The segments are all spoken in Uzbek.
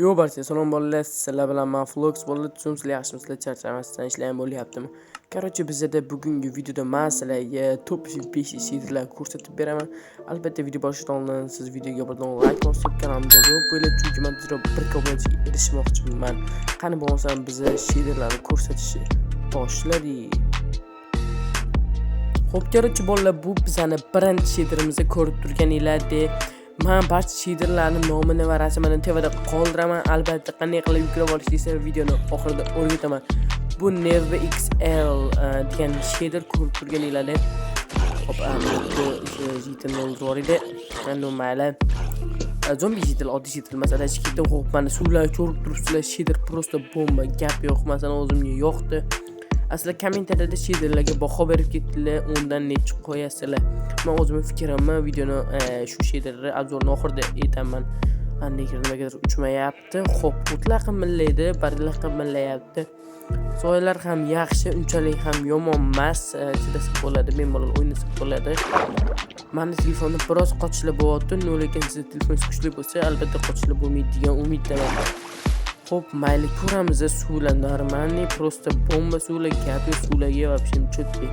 Yo, barcha salom, bolalar, sizlar bilan man, Flox. Bolalar, tuzumsizlar, yaxshimisizlar, charchamasdan ishlar ham bo'lyaptimi? Короче, bizada bugungi videoda man sizlarga top 5 shaderlar ko'rsatib beraman. Albatta, video boshidan oldin siz videoga birdan like bosib, kanalimga obuna bo'linglar, chunki man tezroq 1K obunachiga erishmoqchiman. Qani bo'lmasam, biza shaderlarni ko'rsatishni boshladik. Xo'p, короче, bolalar, bu bizani birinchi shaderimizni ko'rib turganinglardek, man barcha shaderlarni nomini va rasmini tepada qoldiraman. Albatta, qanday qilib yuklab olishni esa videoni oxirida o'rgataman. Bu Neve XL degan shader, ko'rib turganinglardek. Hop, bu житель ni o'ldirib edi. Ну, mayli. Zombi житель, oddiy житель emas, adashib ketdim. Xo'p, mana suvlar, ko'rib turibsizlar, shader просто bomba, gap yo'q. Masalan, o'zimga yoqdi. Aslida kommentariyada shaderlarga baho berib ketdilar, undan nechi qo'yasizlar? Man o'zimni fikrimni videoni shu shaderni обзор ni oxirida aytaman. Negadir nimagadir uchmayapti. Xo'p, o'tlar qimillaydi, barglar qimillayapti. Soyalar ham yaxshi, unchalik ham yomon emas, chidasa bo'ladi, bemalol o'ynasa bo'ladi. Mani telefonda biroz qochishlar bo'lyapti, но lekin sizni telefoningiz kuchli bo'lsa, albatta qochishlar bo'lmaydi degan umiddaman. Xo'p, mayli, ko'ramiz, suvlar нормальный, просто bomba suvlar, gap yo'q, suvlarga вообще четкий.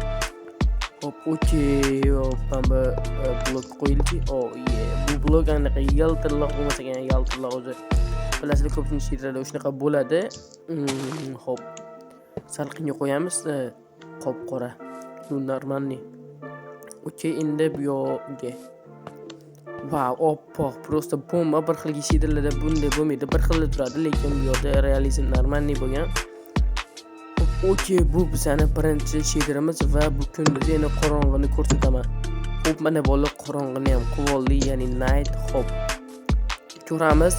Xo'p, okey, mana bu blok qo'yildi. Oh, yeah. Bu blok anaqa yaltirloq bo'lmasa ekan, yaltirloq o'zi. Bilasizlar, ko'pincha shaderlarda shunaqa bo'ladi. Xo'p. Salqinga qo'yamiz, qop-qora. Bu нормальный. Okey, endi bu yoqga. Vau, oppoq, просто bomba. Bir xil shaderlarda bunday bo'lmaydi, bir xilda turadi, lekin bu yoqda realizm нормальный bo'lgan. Okey, bu bizani birinchi shaderimiz va bu kunduzi, endi qorong'ini ko'rsataman. Xo'p, mana bolalar, qorong'ini ham qilib oldik, ya'ni night. Xo'p. Ko'ramiz,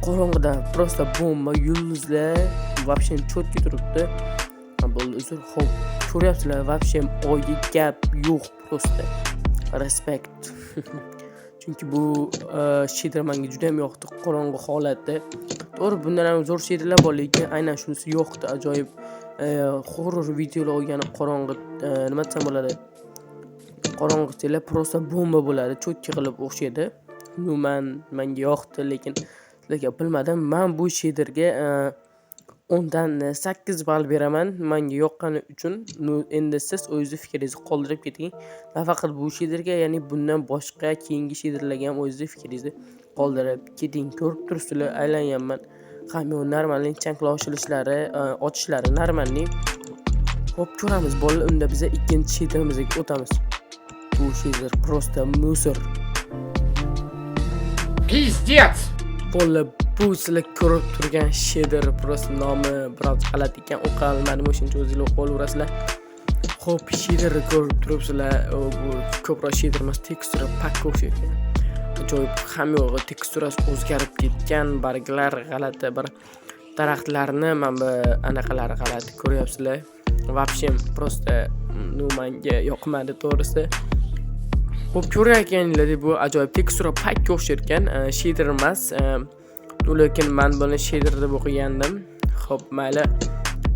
qorong'ida просто bomba, yulduzlar вообще четкий turibdi. Ha, bo'ldi, uzr. Xo'p, ko'ryapsizlar, вообще oyga gap yo'q, просто respect, chunki bu shader menga juda ham yoqdi qorong'i holati. To'g'ri, bundan ham zo'r shaderlar bor, lekin aynan shunisi yoqdi. Ajoyib horror videolar olgani qorong'i, nima desam bo'ladi, qorong'i desanglar, просто bomba bo'ladi, четкий qilib o'xshaydi. Umuman menga yoqdi, lekin sizlarga bilmadim. Man bu shaderga 10dan 8 ball beraman, menga yoqqani uchun. Ну, endi siz o'zingizni fikringizni qoldirib keting. Nafaqat bu shaderga, ya'ni bundan boshqa keyingi shaderlarga ham o'zingizni fikringizni qoldirib keting. Ko'rib turibsizlar, aylanyapman. Hamma нормальный, chanklar oshilishlari, ochishlari нормальный. Xo'p, ko'ramiz, bolalar, unda biza ikkinchi shaderimizga o'tamiz. Bu shader просто мусор. Пиздец! Bolalar, bu sizlar ko'rib turgan shader просто nomi biroz g'alati ekan, o'qiy olmadim, o'shuning uchun o'zinglar o'qib olaverasizlar. Xo'p, shaderni ko'rib turibsizlar, bu ko'proq shader emas, tekstura pakka o'xshaydi. Ajoyib, hamma yog'i teksturasi o'zgarib ketgan, barglar g'alati, bir daraxtlarni mana bu anaqalari g'alati, ko'ryapsizlar. Вообще просто, ну, menga yoqmadi, to'g'risi. Xo'p, ko'rayotganinglardek, bu ajoyib tekstura pakka o'xshar ekan, shader emas, lekin man buni shader deb o'qigandim. Xo'p, mayli.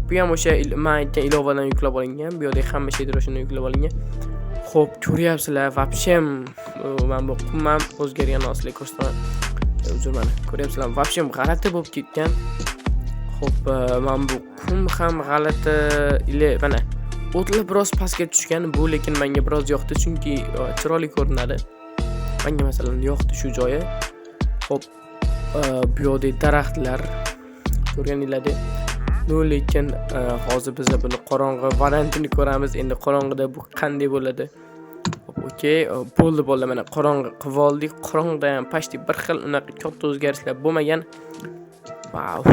Bu ham o'sha man aytgan ilovadan yuklab olingan. Bu yerdagi hamma shader o'shandan yuklab olingan. Xo'p, ko'ryapsizlar, вообще mana bu qum ham o'zgargan, hozir sizlarga ko'rsataman. Uzr, mana ko'ryapsizlar, вообще g'alati bo'lib ketgan. Xo'p, mana bu qum ham g'alati, или mana o'tlar biroz pastga tushgan, bu lekin menga biroz yoqdi, chunki chiroyli ko'rinadi. Menga, masalan, yoqdi shu joyi. Xo'p, bu yoqdagi daraxtlar ko'rganinglardek. Ну, lekin hozir biz buni qorong'i variantini ko'ramiz. Endi qorong'ida bu qanday bo'ladi? Xo'p, okey, bo'ldi, bolalar, mana qorong'i qilib oldik. Qorong'ida ham почти bir xil, unaqa katta o'zgarishlar bo'lmagan. Vau,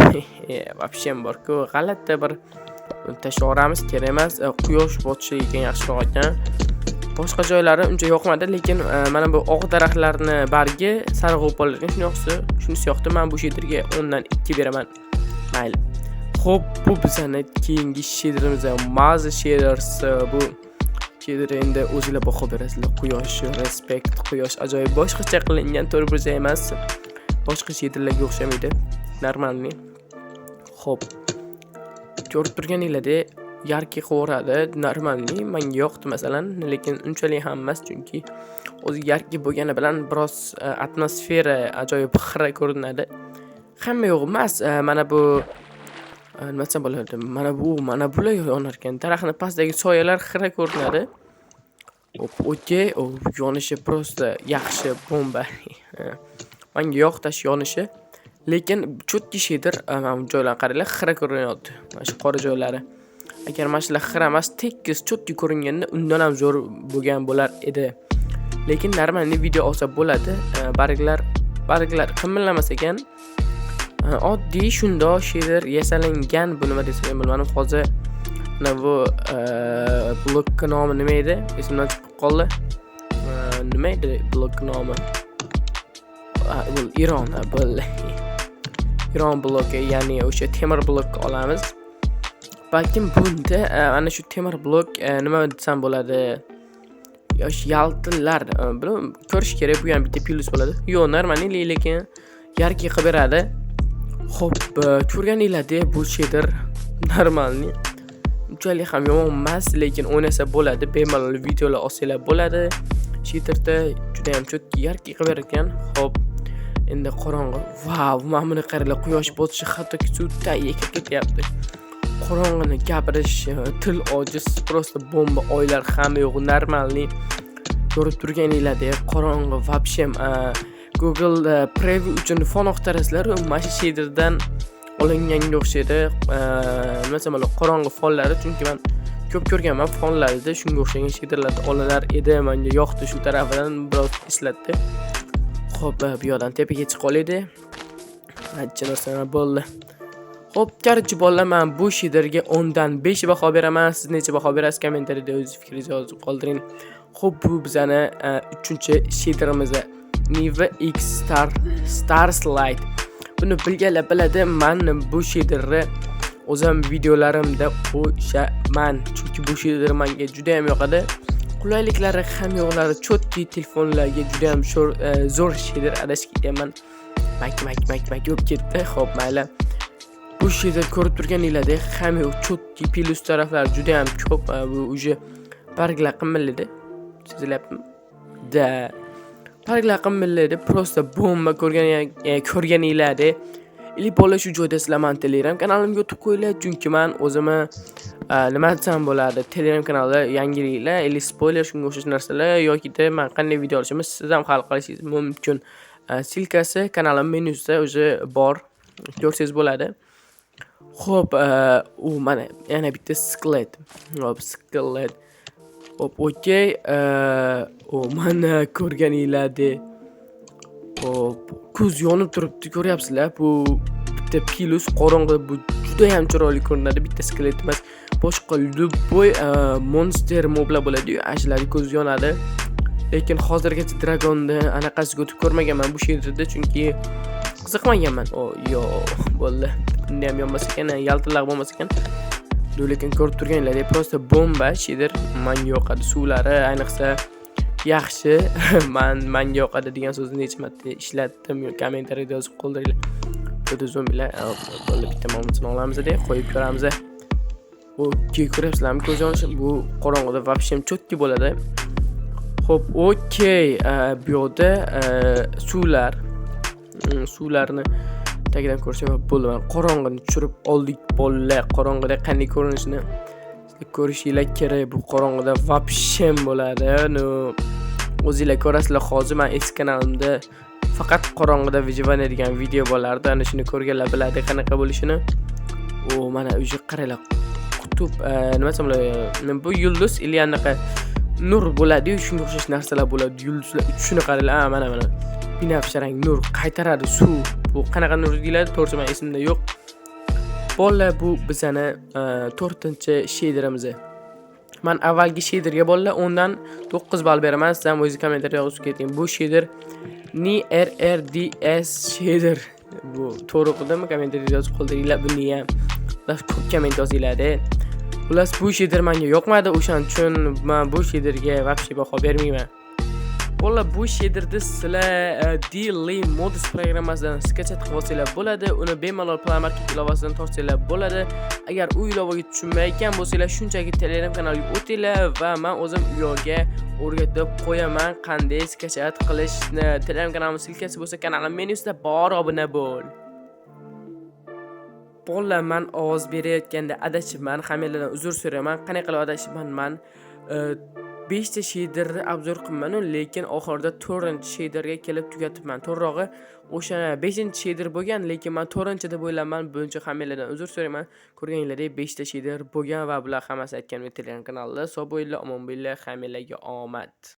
вообще bor-ku, g'alati bir tashlaveramiz, kerak emas. Quyosh botishi ekan yaxshiroq ekan. Boshqa joylari uncha yoqmadi, lekin mana bu oq daraxtlarni bargi sariq bo'lib qolar ekan. Shunisi yoqdi. Men bu shaderga 10dan 2 beraman. Mayli. Xo'p, bu bizani keyingi shaderimiz Mazi Shaders. Bu shader endi o'zinglar baho berasizlar. Quyosh, respect, quyosh ajoyib boshqacha qilingan, to'g'ri burchak emas. Boshqa shaderlarga o'xshamaydi. Нормальный. Xo'p. Ko'rib turganinglardek, яркий qilib, нормальный, menga yoqdi masalan, lekin unchalik ham emas, chunki o'zi яркий bo'lgani bilan biroz atmosfera ajoyib xira ko'rinadi. Hamma yo'q emas, mana bu nima desam bo'ladi? Mana bu, mana bular yonar ekan. Daraxtni pastidagi soyalar xira ko'rinadi. Hop, okey. Yonishi просто yaxshi, bomba. Menga yoqdi shu yonishi. Lekin чёткий shader, mana bu joylarni qaranglar, xira ko'rinyapti. Mana shu qora joylari. Agar mana shular xira emas, tekis, чёткий ko'ringanda undan ham zo'r bo'lgan bo'lar edi. Lekin нормальный video olsa bo'ladi. Barglar qimillamas ekan. Oddiy shundoq shader yasalangan. Bu nima desam ham bilmadim. Hozir mana bu blokka nomi nima edi? Esimdan chiqib qoldi. Nima edi blokka nomi? Bu Iron, bo'ldi. Iron bloki, ya'ni o'sha temir blok olamiz. Balkim bunda ana shu temir blok, nima desam bo'ladi? Yosh yaltirlar, bilmadim, ko'rish kerak, bu ham bitta plyus bo'ladi. Yo'q, нормальный, lekin яркий qilib beradi. Xo'p, ko'rganinglardek bu shader нормальный. Unchalik ham yomon emas, lekin o'ynasa bo'ladi. Bemalol videolar olsanglar bo'ladi. Shaderda juda ham чёткий, яркий qilib berar ekan. Xo'p, endi qorong'i. Vau, mana buni qaranglar, quyosh botishi hattoki suv tagiga kirib ketyapti. Qorong'ini gapirish til ojiz, просто bomba. Oylar hamma yo'q, нормальный. Ko'rib turganinglardek qorong'i вообще Google preview uchun fon axtarasizlar, mana shu shaderdan olinganga o'xshaydi. Nima desam bo'ladi, qorong'i fonlari, chunki men ko'p ko'rganman fonlarda shunga o'xshagan shaderlarda olinar edi. Menga yoqdi shu tarafidan, biroz eslatdi. Xo'p, bu yoqdan tepaga chiqib olaylik. Ancha narsa bo'ldi. Xo'p, короче, bolalar, men bu shaderga 10 dan 5 baho beraman. Siz necha baho berasiz? Kommentariyada o'z fikringizni yozib qoldiring. Xo'p, bu bizani 3-shaderimiz Niva X Star Stars Light. Buni bilganlar biladi, men bu shaderni o'zim videolarimda qo'shaman, chunki bu shader menga juda ham yoqadi. Qulayliklari ham yo'qlari чёткий, telefonlarga juda ham zo'r shader. Adashib ketyapman. Mak mak mak mak bo'lib ketdi. Xo'p, mayli. Bu shader ko'rib turganinglardek hamma yo'q чёткий, plyus taraflari juda ham ko'p. Bu уже barglar qimillaydi. Sezilyaptimi? Да. Barglar qimillaydi. Просто bomba ko'rganinglardek. Или bola shu joyda sizlar mani Telegram kanalimga o'tib qo'yinglar, chunki men o'zimni nima desam bo'ladi, Telegram kanalda yangiliklar или spoiler, shunga o'xshash narsalar yokida man qanday video olishimni siz ham hal qilishingiz mumkin. Ссылка si kanalim menyusida уже bor. Ko'rsangiz bo'ladi. Xo'p, u mana yana bitta skelet. Hop, skelet. Hop, okey. U mana ko'rganinglardek. Hop, ko'z yonib turibdi, ko'ryapsizlar. Bu bitta plyus, qorong'i, bu juda ham chiroyli ko'rinadi. Bitta skelet emas, boshqa любой monster moblar bo'ladi-yu, ana shularni ko'zi yonadi. Lekin hozirgacha dragonni anaqasiga o'tib ko'rmaganman bu shaderda, chunki qiziqmaganman. O, yo'q, bo'ldi. Bunda ham yonmas ekan, yaltillaq bo'lmas ekan. Lekin ko'rib turganinglardek просто bomba shader, menga yoqadi. Suvlari ayniqsa yaxshi. Manga yoqadi degan so'zni necha marta ishlatdim, kommentariyada yozib qoldiringlar. Bu zombilar, bo'ldi, bitta momentini olamiz deb qo'yib ko'ramiz. Okey, ko'ryapsizlarmi ko'z yonishi? Bu qorong'ida вообще чёткий bo'ladi. Xo'p, okey, bu yoqda suvlar, suvlarni tagidan ko'rsak bo'ldi. Mana qorong'ini tushirib oldik, bolalar. Qorong'ida qanday ko'rinishini ko'rishinglar kerak. Bu qorong'ida вообще bo'ladi. Ну, o'zinglar ko'rasizlar hozir men eski kanalimda faqat qorong'ida выживание degan video bo'lardi. Ana shuni ko'rganlar biladi qanaqa bo'lishini. U mana уже qaranglar, qutb, nima desam bo'ladi, bu yulduz или anaqa nur bo'ladi-yu, shunga o'xshash narsalar bo'ladi. Yulduzlar uchishini qaranglar. Ha, mana mana binafsha rang nur qaytaradi suv. Bu qanaqa nur deyiladi, to'g'risi men esimda yo'q. Bolalar, bu bizani to'rtinchi shaderimiz. Man avvalgi shaderga, bolalar, 10 dan 9 ball beraman. Siz ham o'zingiz kommentariyada yozib keting. Bu shader Ni RRDS shader. Bu to'g'ri o'qidimmi? Kommentariyada yozib qoldiringlar buni ham. Xullas, ko'p komment yozinglar. Xullas, bu shader menga yoqmadi, o'shaning uchun men bu shaderga вообще baho bermayman. Bolalar, bu shaderni sizlar DLE Modus programmasidan скачать qilib olsanglar bo'ladi. Uni bemalol Play Market ilovasidan tortsanglar bo'ladi. Agar u ilovaga tushunmayotgan bo'lsanglar, shunchaki Telegram kanaliga o'tinglar va men o'zim u yerga o'rgatib qo'yaman qanday скачать qilishni. Telegram kanalimning ссылка si bo'lsa kanalim menyusida bor, obuna bo'l. Bolalar, man ovoz berayotganda adashibman, hammanglardan uzr so'rayman. Qanday qilib adashibman? Man 5 ta sheyderni обзор qilmanu, lekin oxirida 4 sheyderga kelib tugatibman. To'g'rirog'i, o'sha 5 sheyder bo'lgan, lekin man 4 deb o'ylabman. Buning uchun hammanglardan uzr so'rayman. Ko'rganinglardek 5 ta sheyder bo'lgan va bular hammasi aytganimdek Telegram kanalida. Sog' bo'linglar, omon bo'linglar, hammanglarga omad.